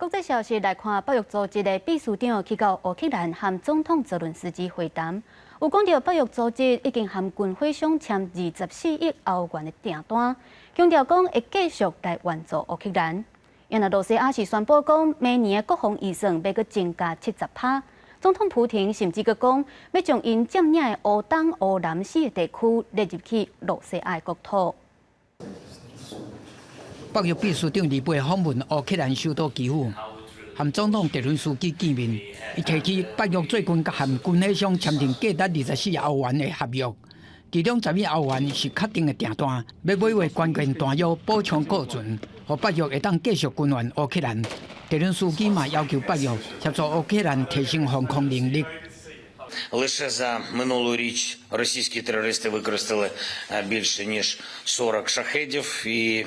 國際消息來看，北約組織的秘書長去到烏克蘭和總統澤倫斯基會談，有講著北約組織已經和軍火商簽24億歐元的訂單，強調講會繼續來援助烏克蘭。然後，羅西亞是宣布講，明年的國防預算欲閣增加70趴。總統普廷甚至閣講，欲將𪜶佔領的烏東、烏南四个地區列入去羅西亞的國土。北約秘書長禮拜訪問烏克蘭首都基輔，和總統澤倫斯基見面。伊提起北約最近和軍火商簽訂價值24億歐元的合約，其中10億歐元是確定的訂單，欲買入關鍵彈藥補充庫存，予北約會當繼續軍援烏克蘭。澤倫斯基嘛要求北約協助烏克蘭提升防空能力。 Лише за минулу річ російські терористи використали більше ніж 40 шахедів, і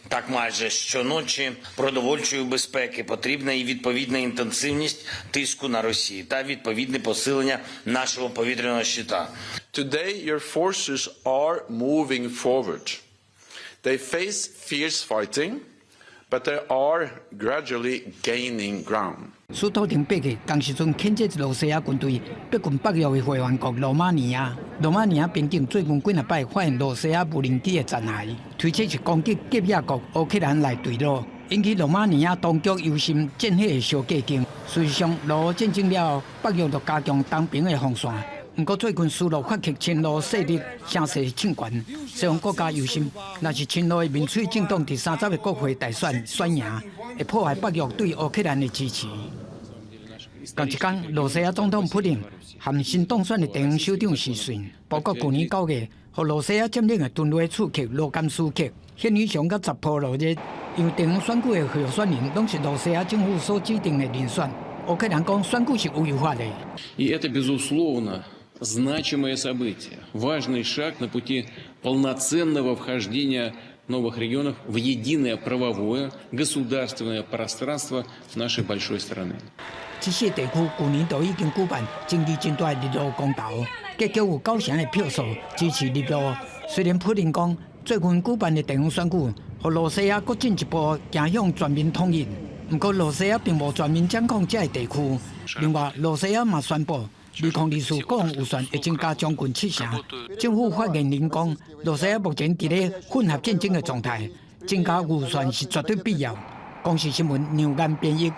так майже щоночі. Продовольчої безпеки потрібна і відповідна інтенсивність тиску на Росію та відповідне посилення нашого повітряного щита. Today, your forces are moving forward. They face fierce fighting, but they are gradually gaining ground. 斯托滕伯格仝時陣譴責羅西亞軍隊逼近北約的會員國羅馬尼亞。羅馬尼亞邊境最近幾若擺發現羅西亞無人機的殘骸，推測是攻擊協約國烏克蘭來墜落，引起羅馬尼亞當局憂心戰火會燒過境。事實上，羅烏戰爭了後，北約就加強東邊的防線。毋過最近斯洛伐克親羅勢力聲勢衝懸，西方國家憂心，若是親羅的民粹政黨佇30個國會大選選贏，會破壞北約對烏克蘭的支持。仝一工，羅西亞總統普廷和新當選的地方首長視訊，包括舊年9月，予羅西亞佔領的頓涅茨克、盧甘斯克、赫爾松佮扎波羅熱，因為地方選舉的候選人攏是羅西亞政府所指定的人選。烏克蘭講選舉是違法的。 И это, безусловно, значимое событие, важный шаг на пути полноценного вхождения новых регионов в единое правовое государственное пространство нашей большой страны. 這四地區舊年就已經舉辦爭議真大的入羅公投，結果有九成的票數支持入羅。雖然普廷講最近舉辦的地方選舉，予羅西亞閣進一步走向全面統一，毋過羅西亞並無全面掌控這个地區。另外，羅西亞嘛宣布，2024國防預算會增加將近七成。政府發言人講，羅西亞目前佇咧混合戰爭的狀態，增加預算是絕對必要。公視新聞梁岩編譯。